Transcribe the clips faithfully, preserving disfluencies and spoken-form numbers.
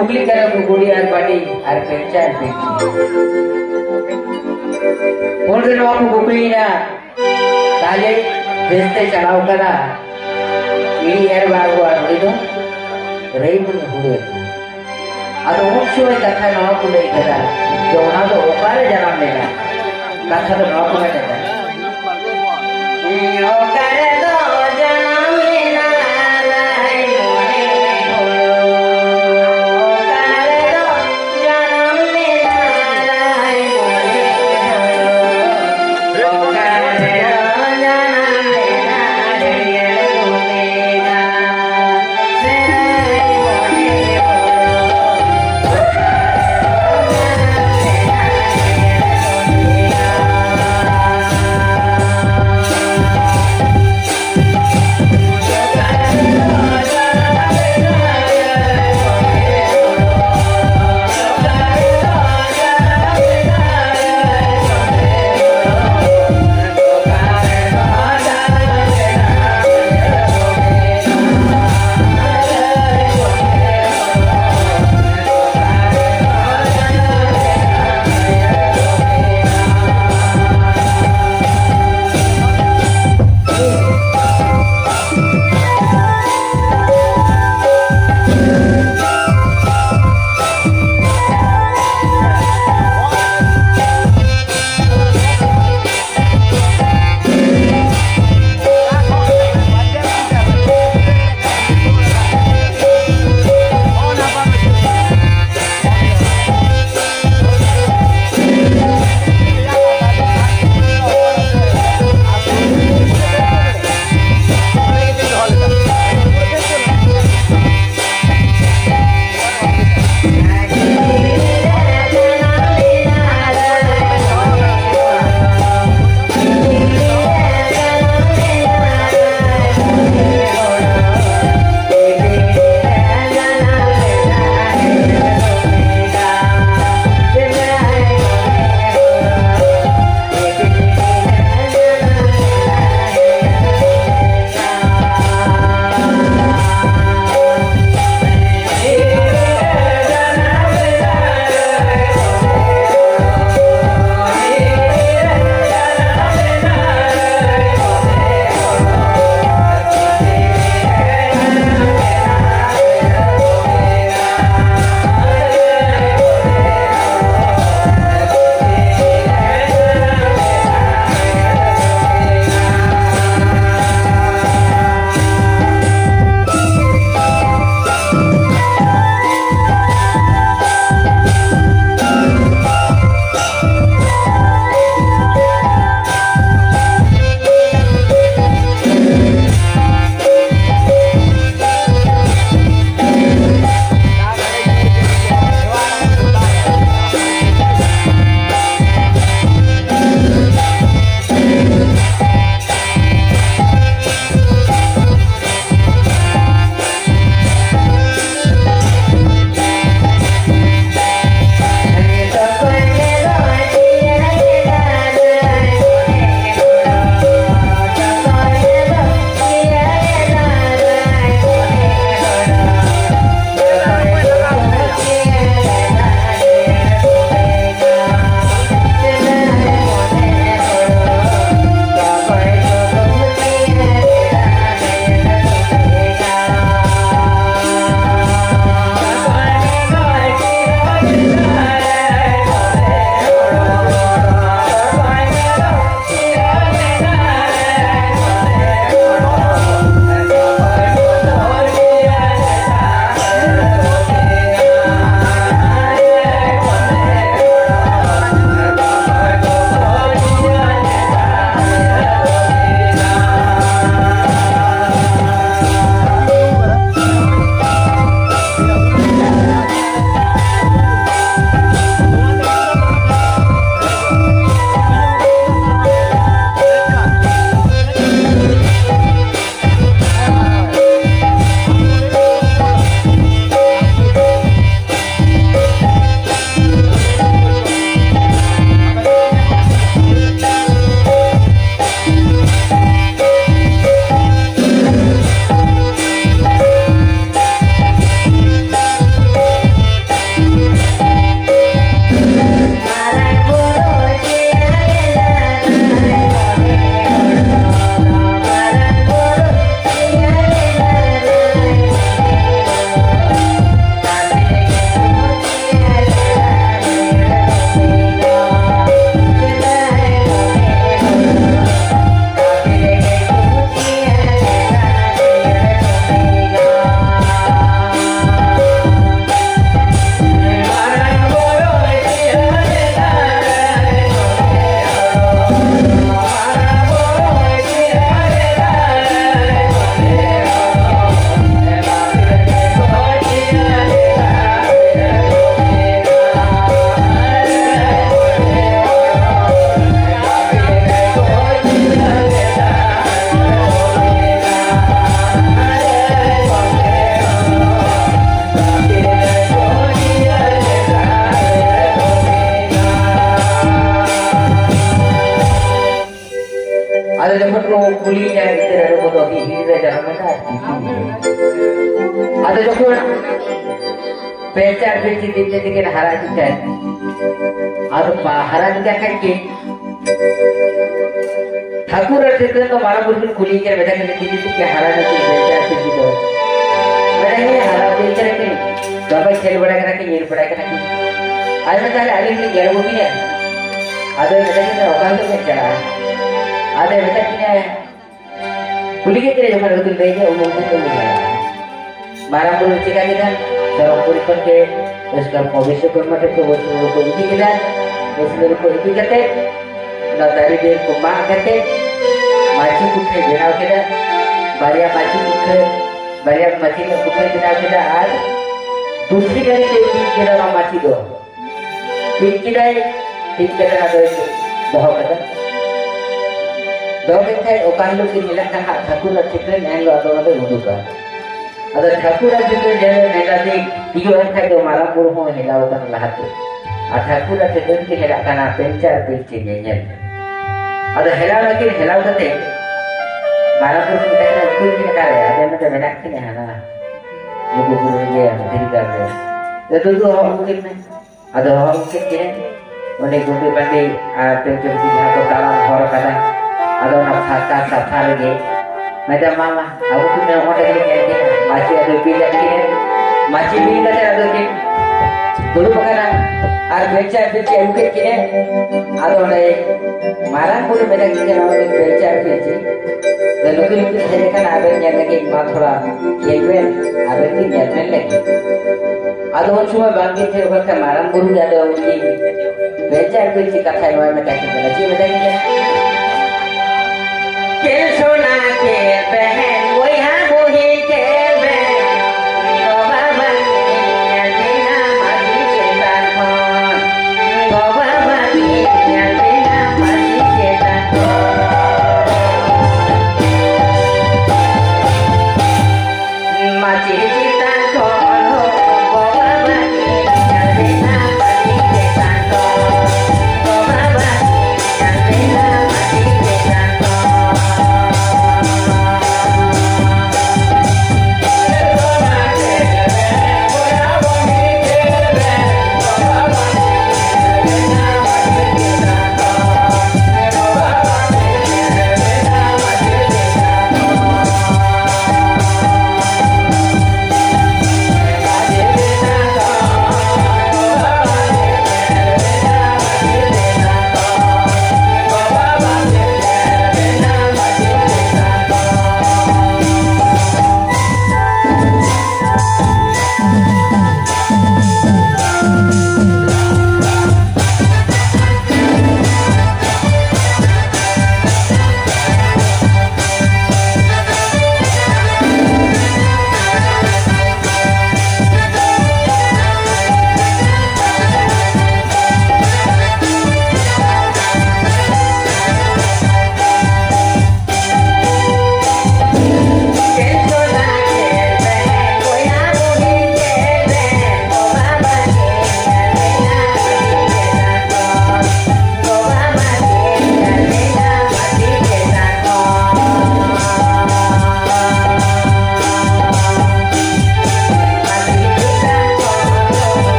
ᱠᱩᱠᱞᱤ ᱠᱟᱱᱟ ᱠᱚ ᱜᱩᱰᱤ ᱟᱨ ᱵᱟᱹᱰᱤ ᱟᱨ ᱯᱮᱱᱪᱟ ᱟᱨ ᱯᱮᱱᱪᱤ᱾ ᱩᱱᱨᱮ ᱱᱚᱣᱟ ᱠᱚ ᱠᱩᱠᱞᱤᱭᱮᱱᱟ, ᱛᱟᱦᱞᱮ ᱵᱮᱥᱛᱮ ᱪᱟᱞᱟᱣ ᱠᱟᱱᱟ, ᱤᱲᱤ ᱮᱨ ᱵᱟᱨ ᱠᱚ ᱟᱨ ᱩᱱᱤ ᱫᱚ ᱨᱟᱹᱭ ᱵᱚᱱ ᱦᱩᱲᱟᱹ᱾ ᱟᱫᱚ ᱩᱱ ᱥᱚᱢᱚᱭ ᱠᱟᱛᱷᱟ ᱱᱚᱣᱟ ᱠᱚ ᱞᱟᱹᱭ ᱠᱟᱫᱟ ᱡᱮ ᱚᱱᱟ ᱫᱚ ᱚᱠᱟᱨᱮ ᱡᱟᱱᱟᱢ ᱞᱮᱱᱟ? ᱠᱟᱛᱷᱟ ᱫᱚ ᱱᱚᱣᱟ ᱠᱚ ᱢᱮᱱ ᱠᱟᱫᱟ᱾ ᱚᱠᱟᱨᱮ ᱫᱚ ᱡᱟᱱᱟᱢ ᱞᱮᱱᱟ ᱨᱟᱭᱢᱚᱱᱤ ᱦᱩᱲᱩ? ᱚᱠᱟᱨᱮ ᱫᱚ ᱡᱟᱱᱟᱢ ᱞᱮᱱᱟ ᱨᱟᱭᱢᱚᱱᱤ ᱦᱩᱲᱩ? ᱚᱠᱟᱨᱮ ᱫᱚ ᱡᱟᱱᱟᱢ ᱞᱮᱱᱟ ᱦᱟᱹᱨᱭᱟᱹᱲ ᱵᱩᱴᱟᱹ? ᱟᱫᱚ ᱡᱚᱠᱷᱚᱱ ᱯᱮ ᱪᱟᱨ ᱯᱤᱲᱦᱤ ᱫᱤᱱ ᱫᱤᱱ ᱛᱮᱠᱤᱱ ᱦᱟᱨᱟ ᱤᱫᱤᱜ ᱠᱟᱱ, ᱟᱫᱚ ᱯᱟ-, ᱦᱟᱨᱟ ᱤᱫᱤᱜ ᱠᱟᱱ ᱠᱷᱟᱡ ᱠᱤᱱ, ᱴᱷᱟᱹᱠᱩᱨ ᱟᱨ ᱴᱷᱟᱹᱠᱨᱟᱹᱱ ᱫᱚ ᱢᱟᱨᱟᱝ ᱵᱩᱨᱩ ᱠᱤᱱ ᱠᱩᱞᱤᱭᱮ ᱠᱟᱱᱟ, ᱢᱮᱛᱟ ᱠᱤᱱᱟ, "ᱛᱤᱱ ᱫᱤᱱ ᱛᱮᱠᱤᱱ ᱦᱟᱨᱟ ᱤᱫᱤᱜ ᱠᱟᱱ ᱯᱮ ᱪᱟᱨ ᱯᱤᱲᱦᱤ ᱫᱚ?" ᱢᱮᱛᱟ ᱠᱤᱱᱟ, "ᱦᱟᱨᱟ ᱤᱫᱤᱜ ᱠᱟᱱᱟ ᱠᱤᱱ, ᱫᱚᱢᱮ ᱠᱷᱮᱞ ᱵᱟᱲᱟ ᱠᱟᱱᱟ ᱠᱤᱱ, ᱧᱤᱨ ᱵᱟᱲᱟ ᱠᱟᱱᱟ ᱠᱤᱱ᱾ ᱟᱨ ᱢᱮᱛᱟ ᱞᱮ ᱟᱹᱞᱤᱧ ᱞᱤᱧ ᱧᱮᱞ ᱟᱹᱜᱩ ᱠᱤᱱᱟ?" ᱟᱫᱚᱭ ᱢᱮᱛᱟ ᱠᱤᱱᱟ, "ᱚᱠᱟ ᱦᱤᱞᱳᱜ ᱵᱮᱱ ᱪᱟᱞᱟᱜᱼᱟ?" ᱟᱫᱚᱭ ᱢᱮᱛᱟ ᱠᱤᱱᱟ, ᱠᱩᱞᱤ ᱠᱮᱫ ᱠᱤᱱᱟᱹ ᱡᱚᱠᱷᱚᱱ ᱩᱱᱠᱤᱱ ᱞᱟᱹᱭ ᱠᱮᱫ, ᱩᱱ ᱩᱱᱠᱤᱱ ᱠᱚ ᱞᱟᱹᱭᱟ᱾ ᱢᱟᱨᱟᱝ ᱵᱩᱨᱩ ᱪᱤᱠᱟ ᱠᱮᱫᱟ? ᱥᱚᱨᱚᱜᱽᱯᱩᱨᱤ ᱠᱷᱚᱱ ᱜᱮ ᱩᱥᱠᱟᱨ ᱠᱚ ᱵᱤᱥᱣᱚᱠᱚᱨᱢᱟ ᱴᱷᱮᱱ ᱠᱚ ᱵᱚᱥᱩ ᱠᱚ ᱤᱫᱤ ᱠᱮᱫᱟ᱾ ᱵᱚᱥᱩ ᱠᱚ ᱤᱫᱤ ᱠᱟᱛᱮ ᱚᱱᱟ ᱫᱟᱨᱮ ᱰᱟᱹᱨ ᱠᱚ ᱢᱟᱜ ᱠᱟᱛᱮ ᱢᱟᱹᱪᱤ ᱠᱩᱴᱷᱟᱹᱭ ᱵᱮᱱᱟᱣ ᱠᱮᱫᱟ᱾ ᱵᱟᱨᱭᱟ ᱢᱟᱹᱪᱤ ᱠᱩᱴᱷᱟᱹ, ᱵᱟᱨᱭᱟ ᱢᱟᱹᱪᱤ ᱨᱮᱱᱟᱜ ᱠᱩᱴᱷᱟᱹᱭ ᱵᱮᱱᱟᱣ ᱠᱮᱫᱟ ᱟᱨ ᱫᱩᱥᱨᱤ ᱜᱷᱟᱹᱲᱤ ᱛᱮ ᱤᱫᱤ ᱠᱮᱫᱟ ᱚᱱᱟ ᱢᱟᱹᱪᱤ ᱫᱚ᱾ ᱴᱷᱤᱠ ᱠᱮᱫᱟᱭ, ᱴᱷᱤᱠ ᱠᱟᱛᱮ ᱟᱫᱚᱭ ᱫᱚᱦᱚ ᱠᱮᱫᱟ᱾ ᱫᱚᱦᱚ ᱠᱮᱫ ᱠᱷᱟᱡ ᱚᱠᱟ ᱦᱤᱞᱳᱜ ᱜᱮ ᱧᱮᱞᱚᱜ ᱠᱟᱱ ᱦᱟᱸᱜ ᱴᱷᱟᱹᱠᱩᱨ ᱟᱨ ᱴᱷᱤᱠᱨᱮ ᱮᱱ ᱦᱤᱞᱳᱜ ᱟᱫᱚ ᱚᱸᱰᱮ ᱩᱰᱩᱠᱟ᱾ ᱟᱫᱚ ᱴᱷᱟᱹᱠᱩᱨ ᱟᱨ ᱴᱷᱤᱠᱨᱮ ᱡᱟᱦᱟᱸ ᱱᱮᱰᱟ ᱫᱤᱱ ᱛᱤᱭᱳᱜ ᱮᱱ ᱠᱷᱟᱡ ᱫᱚ ᱢᱟᱨᱟᱝ ᱵᱩᱨᱩ ᱦᱚᱸ ᱦᱮᱞᱟᱣ ᱟᱠᱟᱱᱟ ᱞᱟᱦᱟᱛᱮ᱾ ᱟᱨ ᱴᱷᱟᱹᱠᱩᱨ ᱟᱨ ᱴᱷᱤᱠᱨᱮ ᱠᱤᱱ ᱦᱮᱞᱟᱜ ᱠᱟᱱᱟ ᱯᱮᱱᱪᱟ ᱟᱨ ᱯᱤᱞᱪᱤ ᱧᱮᱧᱮᱞ᱾ ᱟᱫᱚ ᱦᱮᱞᱟᱣ ᱱᱟᱠᱤᱱ, ᱦᱮᱞᱟᱣ ᱠᱟᱛᱮ ᱢᱟᱨᱟᱝ ᱵᱩᱨᱩ ᱠᱤᱱ ᱢᱮᱛᱟᱭ ᱠᱟᱱᱟ, "ᱩᱠᱩᱨ ᱠᱤᱱ ᱚᱠᱟᱨᱮ?" ᱟᱫᱚ ᱢᱮᱱᱫᱟ, "ᱢᱮᱱᱟᱜ ᱠᱤᱱᱟ ᱦᱟᱱᱟ ᱞᱩᱜᱩ ᱵᱩᱨᱩ ᱨᱮᱜᱮ, ᱫᱷᱤᱨᱤ ᱜᱟᱲ ᱨᱮ᱾" ᱫᱩᱫᱩ ᱦᱚᱦᱚ ᱟᱹᱜᱩ ᱠᱤᱱ ᱢᱮ᱾ ᱟᱫᱚ ᱦᱚᱦᱚ ᱟᱹᱜᱩ ᱠᱮᱫ ᱠᱤᱱᱟᱹ᱾ ᱚᱸᱰᱮ ᱜᱩᱸᱰᱤ ᱵᱟᱸᱰᱤ ᱟᱨ ᱯᱮᱱᱪᱚ ᱵᱤᱴᱤ ᱡᱟᱦᱟᱸ ᱠᱚ ᱛᱟᱲᱟᱢ ᱦᱚᱨ ᱠᱟᱫᱟ, ᱟᱫᱚ ᱚᱱᱟ ᱯᱷᱟᱸᱠᱟ ᱥᱟᱯᱷᱟ ᱨᱮᱜᱮ ᱢᱮᱱᱫᱟ, "ᱢᱟ, ᱢᱟ, ᱟᱹᱜᱩ ᱠᱤᱱ ᱢᱮ, ᱚᱸᱰᱮ ᱜᱮᱞᱤᱧ ᱧᱮᱞ ᱠᱤᱱᱟ᱾" ᱢᱟᱹᱪᱤ ᱟᱫᱚᱭ ᱵᱤᱞ ᱟᱫ ᱠᱤᱱᱟ᱾ ᱢᱟᱹᱪᱤ ᱵᱤᱞ ᱠᱟᱛᱮ ᱟᱫᱚ ᱠᱤᱱ ᱫᱩᱲᱩᱵ ᱟᱠᱟᱱᱟ ᱟᱨ ᱯᱮᱱᱪᱟ ᱯᱤᱞᱪᱤ ᱟᱹᱜᱩ ᱠᱮᱫ ᱠᱤᱱᱟᱹ᱾ ᱟᱫᱚ ᱚᱸᱰᱮ ᱢᱟᱨᱟᱝ ᱵᱩᱨᱩ ᱢᱮᱱᱟᱜ ᱠᱤᱱᱟ, ᱚᱸᱰᱮ ᱯᱮᱱᱪᱟ ᱯᱤᱞᱪᱤ ᱟᱫᱚ ᱱᱩᱠᱤᱱ ᱠᱤᱱ ᱦᱮᱡ ᱟᱠᱟᱱᱟ, ᱟᱵᱮᱱ ᱧᱮᱞ ᱞᱟᱹᱜᱤᱫ, ᱢᱟ ᱛᱷᱚᱲᱟ ᱧᱮᱞ ᱵᱮᱱ, ᱟᱵᱮᱱ ᱠᱤᱱ ᱧᱮᱞ ᱵᱮᱱ ᱞᱟᱹᱜᱤᱫ᱾ ᱟᱫᱚ ᱩᱱ ᱥᱚᱢᱚᱭ ᱵᱟᱝ ᱠᱤᱱ ᱴᱷᱤᱠ ᱠᱟᱱ ᱠᱷᱟᱱ ᱢᱟᱨᱟᱝ ᱵᱩᱨᱩ ᱜᱮ ᱟᱫᱚ ᱩᱱᱤ ᱵᱮᱡᱟᱨ ᱠᱚ ᱪᱮᱫ ᱠᱟᱛᱷᱟᱭ ᱱᱚᱣᱟ ᱢᱮᱛᱟ ᱠᱤᱱ ᱠᱟᱱᱟ, ᱪᱮᱫ ᱢᱮᱛᱟ ᱠᱤᱱ ᱠᱟᱱᱟ? ᱠᱷᱮᱞ ᱥᱚᱱᱟ ᱠᱷᱮᱞ ᱵᱮᱱ, ᱵᱚᱭᱦᱟ ᱵᱩᱦᱤ ᱠᱷᱮᱞ ᱵᱮᱱ, ᱜᱚ ᱵᱟᱵᱟ ᱠᱤᱱ ᱧᱮᱞ ᱵᱮᱱᱟ ᱢᱟᱹᱪᱤ ᱪᱮᱛᱟᱱ ᱠᱷᱚᱱ, ᱜᱚ ᱵᱟᱵᱟ ᱠᱤᱱ ᱧᱮᱞ ᱵᱮᱱᱟ ᱢᱟᱹᱪᱤ ᱪᱮᱛᱟᱱ ᱠᱷᱚᱱ᱾ ᱢᱟᱹᱪᱤ ᱪᱮᱛᱟᱱ ᱠᱷᱚᱱ ᱦᱚᱸ ᱜᱚ ᱵᱟᱵᱟ ᱠᱤᱱ ᱧᱮᱞ ᱞᱮᱱᱟ, ᱢᱟᱹᱪᱤ ᱪᱮᱛᱟᱱ ᱠᱷᱚᱱ ᱜᱚ ᱵᱟᱵᱟ ᱠᱤᱱ ᱧᱮᱞ ᱞᱮᱱᱟ, ᱢᱟᱹᱪᱤ ᱪᱮᱛᱟᱱ ᱠᱷᱚᱱ᱾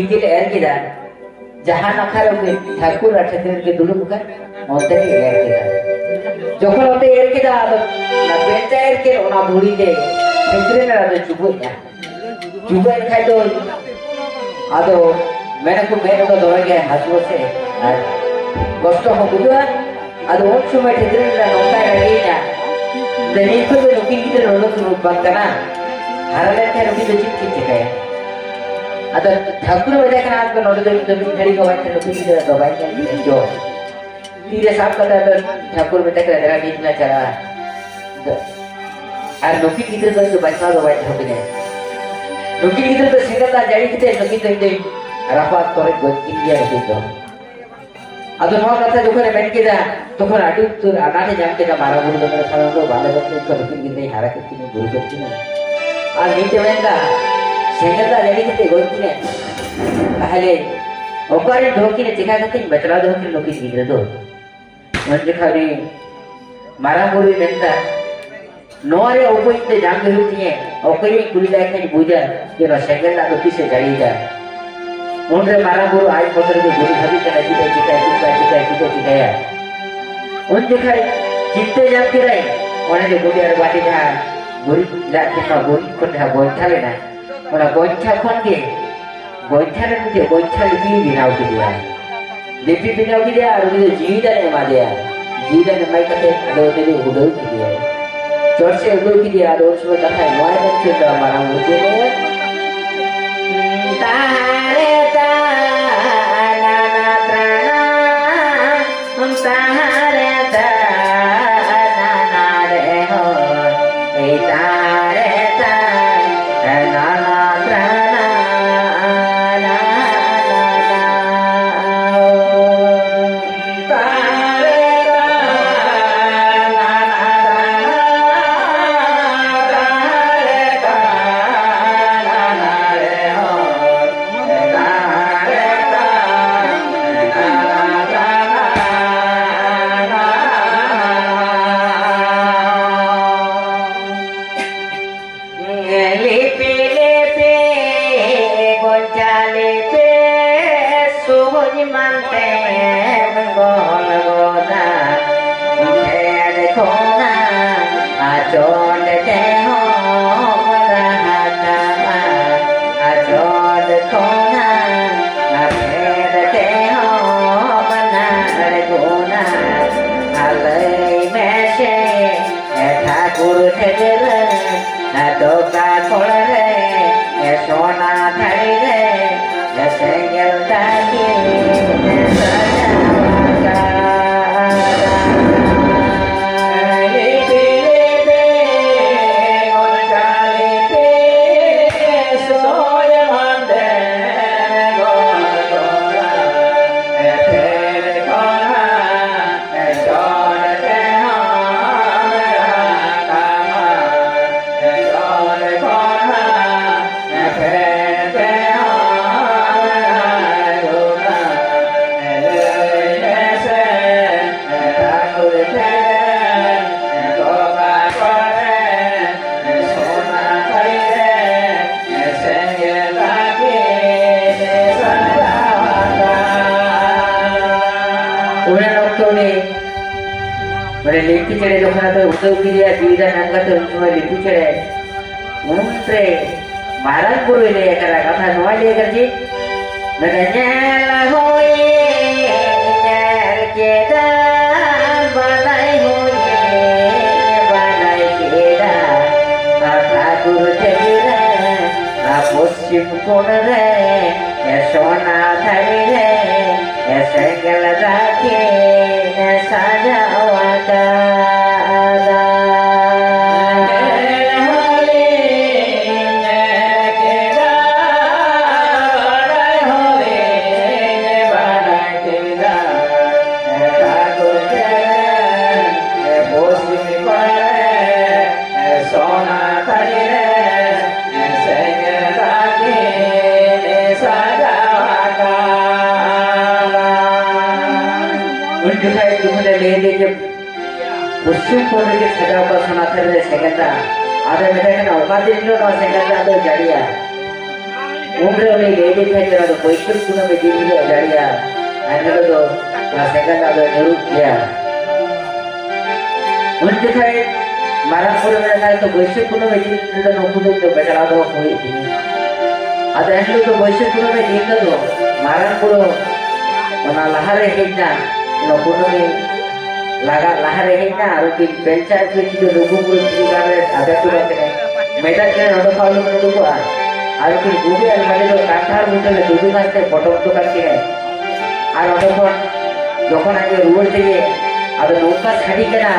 ᱜᱮᱞᱮ ᱮᱨ ᱠᱮᱫᱟ, ᱡᱟᱦᱟᱸ ᱱᱟᱠᱷᱟ ᱨᱮ ᱩᱱᱤ ᱴᱷᱟᱹᱠᱩᱨ ᱟᱨ ᱴᱷᱟᱹᱠᱨᱟᱹᱱ ᱠᱤᱱ ᱫᱩᱲᱩᱵ ᱟᱠᱟᱱ, ᱚᱱᱛᱮ ᱜᱮ ᱮᱨ ᱠᱮᱫᱟ᱾ ᱡᱚᱠᱷᱚᱱ ᱚᱱᱛᱮ ᱮᱨ ᱠᱮᱫᱟ, ᱟᱫᱚ ᱚᱱᱟ ᱵᱮᱧᱪᱟ ᱮᱨ ᱠᱮᱫ, ᱚᱱᱟ ᱫᱷᱩᱲᱤ ᱛᱮ ᱴᱷᱟᱹᱠᱨᱟᱹᱱ ᱟᱫᱚ ᱪᱩᱵᱟᱹᱜ ᱮᱱᱟ᱾ ᱪᱩᱵᱟᱹᱜ ᱮᱱ ᱠᱷᱟᱡ ᱫᱚ, ᱟᱫᱚ ᱢᱮᱱᱟᱠᱚ ᱢᱮᱫ ᱨᱮᱫᱚ ᱫᱚᱢᱮ ᱜᱮ ᱦᱟᱹᱥᱩᱣᱟ ᱥᱮ, ᱟᱨ ᱠᱚᱥᱴᱚ ᱦᱚᱸ ᱵᱩᱡᱷᱟᱹᱜᱼᱟ᱾ ᱟᱫᱚ ᱩᱱ ᱥᱚᱢᱚᱭ ᱴᱷᱟᱹᱠᱨᱟᱹᱱ ᱱᱚᱝᱠᱟᱭ ᱨᱟᱹᱜᱤᱭᱮᱱᱟ, ᱫᱮ ᱱᱤᱛ ᱠᱷᱚᱱ ᱫᱚ ᱱᱩᱠᱤᱱ ᱜᱤᱫᱽᱨᱟᱹ ᱱᱚᱰᱮ ᱠᱤᱱ ᱵᱟᱝ ᱠᱟᱱᱟ, ᱦᱟᱨᱟ ᱞᱮᱱᱠᱷᱟᱱ ᱱᱩᱠᱤᱱ ᱫᱚ ᱪᱮᱫ ᱠᱤᱱ ᱪᱤᱠᱟᱹᱭᱟ? ᱟᱫᱚ ᱴᱷᱟᱹᱠᱩᱨ ᱢᱮᱛᱟᱭ ᱠᱟᱱᱟ, "ᱟᱢ ᱫᱚ ᱱᱚᱰᱮ ᱫᱚ ᱤᱧ ᱫᱚ ᱢᱤᱫ ᱜᱷᱟᱹᱲᱤ ᱦᱚᱸ ᱵᱟᱧᱪᱟᱣ ᱱᱩᱠᱤᱱ ᱜᱤᱫᱽᱨᱟᱹ ᱫᱚ ᱵᱟᱭ ᱧᱮᱞ ᱠᱤᱱᱟ ᱡᱚ᱾" ᱛᱤᱨᱮ ᱥᱟᱵ ᱠᱟᱛᱮ ᱟᱫᱚ ᱴᱷᱟᱹᱠᱩᱨ ᱢᱮᱛᱟᱭ ᱠᱟᱱᱟ, "ᱫᱮᱞᱟ ᱱᱤᱛ ᱞᱟᱝ ᱪᱟᱞᱟᱜᱼᱟ᱾" ᱟᱨ ᱱᱩᱠᱤᱱ ᱜᱤᱫᱽᱨᱟᱹ ᱫᱚ ᱤᱧ ᱫᱚ ᱵᱟᱧᱪᱟᱣ ᱫᱚ ᱵᱟᱭ ᱫᱚᱦᱚ ᱠᱤᱧᱟ᱾ ᱱᱩᱠᱤᱱ ᱜᱤᱫᱽᱨᱟᱹ ᱫᱚ ᱥᱮᱸᱜᱮᱞ ᱫᱟᱜ ᱡᱟᱹᱲᱤ ᱠᱟᱛᱮ ᱱᱩᱠᱤᱱ ᱫᱚ ᱤᱧ ᱫᱚᱧ ᱨᱟᱯᱟᱜ ᱛᱚᱨᱚᱡ ᱜᱚᱡ ᱠᱤᱱ ᱜᱮᱭᱟ ᱱᱩᱠᱤᱱ ᱫᱚ᱾ ᱟᱫᱚ ᱱᱚᱣᱟ ᱠᱟᱛᱷᱟ ᱡᱚᱠᱷᱚᱱᱮ ᱢᱮᱱ ᱠᱮᱫᱟ, ᱛᱚᱠᱷᱚᱱ ᱟᱹᱰᱤ ᱩᱛᱟᱹᱨ ᱟᱱᱟᱴ ᱮ ᱧᱟᱢ ᱠᱮᱫᱟ ᱢᱟᱨᱟᱝ ᱵᱩᱨᱩ ᱫᱚ, ᱢᱮᱱᱫᱟ, "ᱥᱟᱱᱟᱢ ᱫᱚ ᱵᱟᱞᱮ ᱜᱚᱡ ᱞᱮᱫ ᱠᱚᱣᱟ, ᱱᱩᱠᱤᱱ ᱜᱤᱫᱽᱨᱟᱹᱧ ᱦᱟᱨᱟ ᱠᱮᱫ ᱠᱤᱱᱟ, ᱵᱩᱨᱩ ᱠᱮᱫ ᱠᱤᱱᱟ᱾ ᱟᱨ ᱱᱤᱛ ᱮ ᱢᱮᱱᱫᱟ, ᱥᱮᱸᱜᱮᱞ ᱫᱟᱜ ᱡᱟᱹᱲᱤ ᱠᱟᱛᱮ ᱜᱚᱡ ᱠᱤᱱᱟ, ᱛᱟᱦᱞᱮ ᱚᱠᱟᱨᱮ ᱫᱚᱦᱚ ᱠᱤᱱᱟ, ᱪᱮᱠᱟ ᱠᱟᱛᱮᱧ ᱵᱟᱪᱞᱟᱣ ᱫᱚᱦᱚ ᱠᱤᱱᱟ ᱱᱩᱠᱤᱱ ᱜᱤᱫᱽᱨᱟᱹ ᱫᱚ?" ᱩᱱ ᱡᱚᱠᱷᱟ ᱩᱱᱤ ᱢᱟᱨᱟᱝ ᱵᱩᱨᱩᱭ ᱢᱮᱱᱫᱟ, ᱱᱚᱣᱟ ᱨᱮᱭᱟᱜ ᱩᱯᱟᱹᱭ ᱤᱧ ᱫᱚ ᱧᱟᱢ ᱜᱮ ᱦᱩᱭᱩᱜ ᱛᱤᱧᱟᱹ᱾ ᱚᱠᱚᱭᱤᱧ ᱠᱩᱞᱤ ᱞᱟᱭ ᱠᱷᱟᱱ ᱵᱩᱡᱟ ᱡᱮ ᱱᱚᱣᱟ ᱥᱮᱸᱜᱮᱞ ᱫᱟᱜ ᱫᱚ ᱛᱤᱥᱮ ᱡᱟᱹᱲᱤᱭᱮᱫᱟ᱾ ᱩᱱᱨᱮ ᱢᱟᱨᱟᱝ ᱵᱩᱨᱩ ᱟᱡ ᱢᱚᱛᱚ ᱨᱮᱜᱮ ᱜᱩᱨᱤ ᱵᱷᱟᱹᱵᱤᱜ ᱠᱟᱱᱟ, ᱪᱮᱫ ᱮ ᱪᱤᱠᱟᱹᱭᱟ, ᱪᱮᱫ ᱮ ᱪᱤᱠᱟᱹᱭᱟ, ᱪᱮᱫ ᱮ ᱪᱤᱠᱟᱹᱭᱟ᱾ ᱩᱱ ᱡᱚᱠᱷᱟᱡ ᱪᱤᱱᱛᱟᱹ ᱧᱟᱢ ᱠᱮᱫᱟᱭ, ᱚᱱᱮ ᱡᱮ ᱜᱩᱨᱤ ᱟᱨ ᱵᱟᱹᱴᱤ ᱡᱟᱦᱟᱸ ᱜᱩᱨᱤᱡ ᱞᱟᱜ ᱠᱤᱱ ᱱᱚᱣᱟ ᱜᱩᱨᱤᱡ ᱠᱷᱚᱱ ᱡᱟᱦᱟᱸ ᱜᱚᱭᱴᱷᱟ ᱞᱮᱱᱟ, ᱚᱱᱟ ᱜᱚᱭᱴᱷᱟ ᱠᱷᱚᱱ ᱜᱮ, ᱜᱚᱭᱴᱷᱟ ᱨᱮ ᱢᱤᱫᱴᱮᱡ ᱜᱚᱭᱴᱷᱟ ᱞᱤᱯᱤ ᱵᱮᱱᱟᱣ ᱠᱮᱫᱮᱭᱟ᱾ ᱞᱤᱯᱤ ᱵᱮᱱᱟᱣ ᱠᱮᱫᱮᱭᱟ ᱟᱨ ᱩᱱᱤ ᱫᱚ ᱡᱤᱣᱤ ᱫᱟᱱ ᱮᱢᱟ ᱫᱮᱭᱟ᱾ ᱡᱤᱣᱤ ᱫᱟᱱ ᱮᱢᱟᱭ ᱠᱟᱛᱮ ᱟᱫᱚ ᱩᱱᱤ ᱫᱚ ᱩᱰᱟᱹᱣ ᱠᱮᱫᱮᱭᱟᱭ᱾ ᱪᱚᱴ ᱥᱮᱫ ᱩᱰᱟᱹᱣ ᱠᱮᱫᱮᱭᱟ, ᱟᱫᱚ ᱩᱱ ᱥᱚᱢᱚᱭ ᱠᱟᱛᱷᱟᱭ ᱱᱚᱣᱟᱭ ᱢᱮᱱ ᱦᱚᱪᱚᱭᱮᱫᱟ ᱢᱟᱨᱟᱝ ᱵᱩᱨᱩ ᱡᱮ, ᱛᱟᱦᱟᱨᱮ ᱛᱟᱦᱟᱱᱟ ᱛᱨᱟᱱᱟ, ᱛᱟᱦᱟᱨᱮ ᱛᱟᱦᱟᱱᱟ ᱨᱮ ᱦᱚᱸ᱾ ᱟᱞᱮ ᱛᱮ ᱥᱚᱦᱚᱡ ᱢᱟᱱᱛᱮᱢ ᱜᱚᱞ ᱜᱚᱫᱟ, ᱯᱷᱮᱰ ᱠᱷᱚᱱᱟᱜ ᱟᱪᱚᱰ ᱛᱮᱦᱚᱸᱢ ᱨᱟᱦᱟ ᱠᱟᱢᱟ, ᱟᱪᱚᱰ ᱠᱷᱚᱱᱟᱜ ᱯᱷᱮᱰ ᱛᱮᱦᱚᱸᱢ ᱟᱬᱜᱚᱱᱟ᱾ ᱞᱟᱹᱭ ᱢᱮᱥᱮ ᱮ ᱴᱷᱟᱹᱠᱩᱨ ᱴᱷᱟᱹᱠᱨᱟᱹᱱ, ᱮ ᱫᱚᱠᱟ ᱠᱚᱲ ᱨᱮ, ᱮ ᱥᱚᱱᱟ ᱛᱷᱟᱹᱨᱤ ᱨᱮ, ᱮ ᱥᱮᱸᱜᱮᱞ ᱛᱟᱹᱠᱤᱱ ᱮ ᱥᱟᱡᱟᱣ ᱟᱠᱟᱫᱟ᱾ ᱞᱤᱯᱤ ᱞᱤᱯᱤ ᱚᱞ ᱪᱟᱞ ᱞᱤᱯᱤ ᱥᱚᱭ ᱢᱟᱱᱫᱮ ᱜᱚᱲ ᱜᱚᱲᱟ, ᱮ ᱯᱷᱮᱨ ᱠᱚᱲᱟ᱾ ᱩᱱ ᱚᱠᱛᱚ ᱩᱱᱤ ᱢᱟᱱᱮ ᱞᱤᱯᱤ ᱪᱮᱬᱮ ᱡᱚᱠᱷᱚᱱ ᱟᱫᱚ ᱩᱰᱟᱹᱣ ᱠᱮᱫᱮᱭᱟ ᱡᱤᱣᱤ ᱫᱟᱱ ᱮᱢ ᱠᱟᱛᱮ, ᱩᱱ ᱥᱚᱢᱚᱭ ᱞᱤᱯᱤ ᱪᱮᱬᱮ ᱩᱱᱨᱮ ᱢᱟᱨᱟᱝ ᱵᱩᱨᱩᱭ ᱞᱟᱹᱭ ᱟᱠᱟᱫᱟ ᱠᱟᱛᱷᱟ, ᱱᱚᱣᱟ ᱞᱟᱹᱭ ᱟᱠᱟᱫᱟ ᱪᱮᱫ? ᱢᱮᱱᱟ, ᱧᱮᱞ ᱦᱩᱭ ᱧᱮᱞ ᱠᱮᱫᱟ, ᱵᱟᱰᱟᱭ ᱦᱩᱭ ᱵᱟᱰᱟᱭ ᱠᱮᱫᱟ, ᱴᱷᱟᱹᱠᱩᱨ ᱴᱷᱮᱱ ᱨᱮ ᱟᱵᱚ ᱪᱤᱯᱠᱩᱱ ᱨᱮ, ᱮ ᱥᱚᱱᱟ ᱛᱷᱟᱹᱨᱤ ᱨᱮ, ᱮ ᱥᱮᱸᱜᱮᱞ ᱫᱟᱠᱤᱱ ᱥᱟᱡᱟᱣ ᱟᱠᱟᱫᱟ᱾ ᱥᱚᱱᱟ ᱛᱷᱟᱹᱨᱤ ᱨᱮ ᱥᱮᱸᱜᱮᱞ ᱫᱟᱠᱤᱱ ᱥᱟᱡᱟᱣ ᱟᱠᱟᱫᱟ᱾ ᱩᱱ ᱡᱚᱠᱷᱟᱡ ᱡᱚᱠᱷᱚᱱᱮ ᱞᱟᱹᱭ ᱟᱫᱮ ᱡᱮ ᱯᱚᱥᱪᱤᱢ ᱠᱚᱬ ᱨᱮᱜᱮ ᱥᱟᱡᱟᱣ ᱠᱚᱜ ᱥᱚᱱᱟ ᱛᱷᱟᱹᱨᱤ ᱨᱮ ᱥᱮᱸᱜᱮᱞ ᱫᱟᱜ, ᱟᱫᱚ ᱢᱮᱛᱟᱭ ᱠᱟᱱᱟ, "ᱚᱠᱟ ᱫᱤᱱ ᱦᱤᱞᱳᱜ ᱱᱚᱣᱟ ᱥᱮᱸᱜᱮᱞ ᱫᱟᱜ ᱫᱚ ᱡᱟᱹᱲᱤᱭᱟ?" ᱩᱱᱨᱮ ᱩᱱᱤ ᱞᱟᱹᱭ ᱞᱮᱫ ᱛᱟᱦᱮᱸ ᱠᱟᱱᱟ, ᱫᱚ ᱵᱟᱹᱭᱥᱟᱹᱠᱷ ᱠᱩᱱᱟᱹᱢᱤ ᱫᱤᱱ ᱦᱤᱞᱳᱜ ᱡᱟᱲᱤᱭᱟ, ᱮᱱ ᱦᱤᱞᱳᱜ ᱫᱚ ᱚᱱᱟ ᱥᱮᱸᱜᱮᱞ ᱫᱟᱜ ᱫᱚ ᱧᱩᱨᱩᱜ ᱜᱮᱭᱟ᱾ ᱩᱱ ᱡᱚᱠᱷᱟᱡ ᱢᱟᱨᱟᱝ ᱵᱩᱨᱩ ᱢᱮᱱ ᱠᱷᱟᱱ ᱫᱚ ᱵᱟᱹᱭᱥᱟᱹᱠᱷ ᱠᱩᱱᱟᱹᱢᱤ ᱫᱤᱱ ᱨᱮᱫᱚ ᱱᱩᱠᱩ ᱫᱚ ᱤᱧ ᱫᱚ ᱵᱮᱪᱟᱲᱟᱣ ᱫᱚ ᱵᱟᱠᱚ ᱦᱩᱭᱩᱜ ᱛᱤᱧᱟᱹ᱾ ᱟᱫᱚ ᱮᱱ ᱦᱤᱞᱳᱜ ᱫᱚ ᱵᱟᱹᱭᱥᱟᱹᱠᱷ ᱠᱩᱱᱟᱹᱢᱤ ᱫᱤᱱ ᱨᱮᱫᱚ ᱢᱟᱨᱟᱝ ᱵᱩᱨᱩ ᱚᱱᱟ ᱞᱟᱦᱟᱨᱮ ᱦᱮᱡ ᱮᱱᱟ, ᱚᱱᱟ ᱠᱩᱱᱟᱹᱢᱤ ᱞᱟᱜᱟ ᱞᱟᱦᱟᱨᱮ ᱦᱮᱡ ᱮᱱᱟ, ᱟᱨ ᱩᱱᱠᱤᱱ ᱵᱮᱞᱪᱟ ᱩᱱᱠᱤᱱ ᱥᱤᱫᱷᱟᱹ ᱞᱩᱜᱩ ᱵᱩᱨᱩ ᱫᱷᱤᱨᱤ ᱜᱟᱲ ᱨᱮ ᱟᱫᱮᱨ ᱦᱚᱴᱚ ᱠᱟᱛᱮ ᱢᱮᱫᱟᱜ ᱠᱤᱱ ᱚᱸᱰᱮ ᱠᱷᱚᱱ ᱟᱞᱚ ᱩᱰᱩᱠᱚᱜᱼᱟ᱾ ᱟᱨ ᱩᱱᱠᱤᱱ ᱵᱩᱰᱷᱤ ᱟᱨ ᱢᱟᱹᱰᱤ ᱫᱚ ᱠᱟᱱᱴᱷᱟᱲ ᱵᱩᱴᱟᱹ ᱨᱮ ᱫᱩᱲᱩᱵ ᱠᱟᱛᱮ ᱯᱚᱴᱚᱢ ᱦᱚᱴᱚ ᱠᱟᱜ ᱠᱤᱱᱟᱹ᱾ ᱟᱨ ᱚᱸᱰᱮ ᱠᱷᱚᱱ ᱡᱚᱠᱷᱚᱱ ᱟᱡ ᱮ ᱨᱩᱣᱟᱹᱲ ᱛᱮᱜᱮ ᱟᱫᱚ ᱱᱚᱝᱠᱟ ᱥᱟᱰᱮ ᱠᱟᱱᱟ,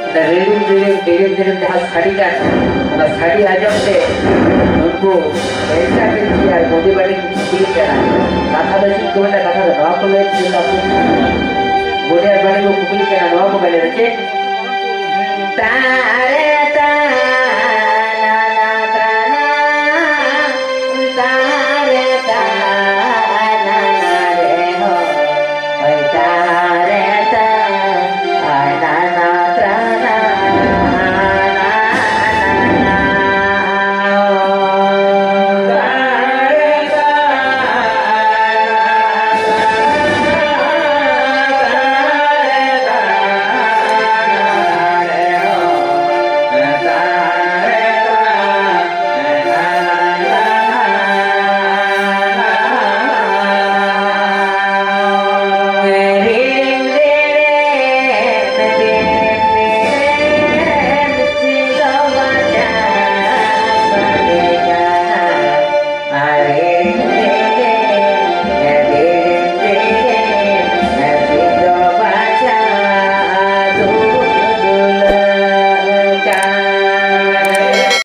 ᱚᱱᱟ ᱨᱤᱲᱤᱢ ᱨᱤᱲᱤᱢ ᱨᱤᱲᱤᱢ ᱨᱤᱲᱤᱢ ᱡᱟᱦᱟᱸ ᱥᱟᱰᱮ ᱠᱟᱱ, ᱚᱱᱟ ᱥᱟᱰᱮ ᱟᱸᱡᱚᱢ ᱛᱮ ᱩᱱᱠᱩ ᱵᱮᱞᱪᱟ ᱵᱤᱞᱪᱤ ᱟᱨ ᱵᱩᱰᱷᱤ ᱢᱟᱹᱰᱤ ᱠᱚ ᱠᱩᱠᱞᱤ ᱠᱟᱱᱟ᱾ ᱠᱟᱛᱷᱟ ᱫᱚ ᱪᱮᱫ ᱠᱚ ᱢᱮᱱᱟ? ᱠᱟᱛᱷᱟ ᱫᱚ ᱱᱚᱣᱟ ᱠᱚ ᱞᱟᱹᱭ ᱛᱮ ᱟᱵᱚ ᱵᱩᱰᱷᱤ ᱟᱨ ᱢᱟᱹᱰᱤ ᱠᱚ ᱠᱩᱠᱞᱤ ᱠᱟᱱᱟ, ᱱᱚᱣᱟ ᱠᱚ ᱢᱮᱱᱟ ᱪᱮᱫ? ᱛᱟᱨᱮ ᱛᱟ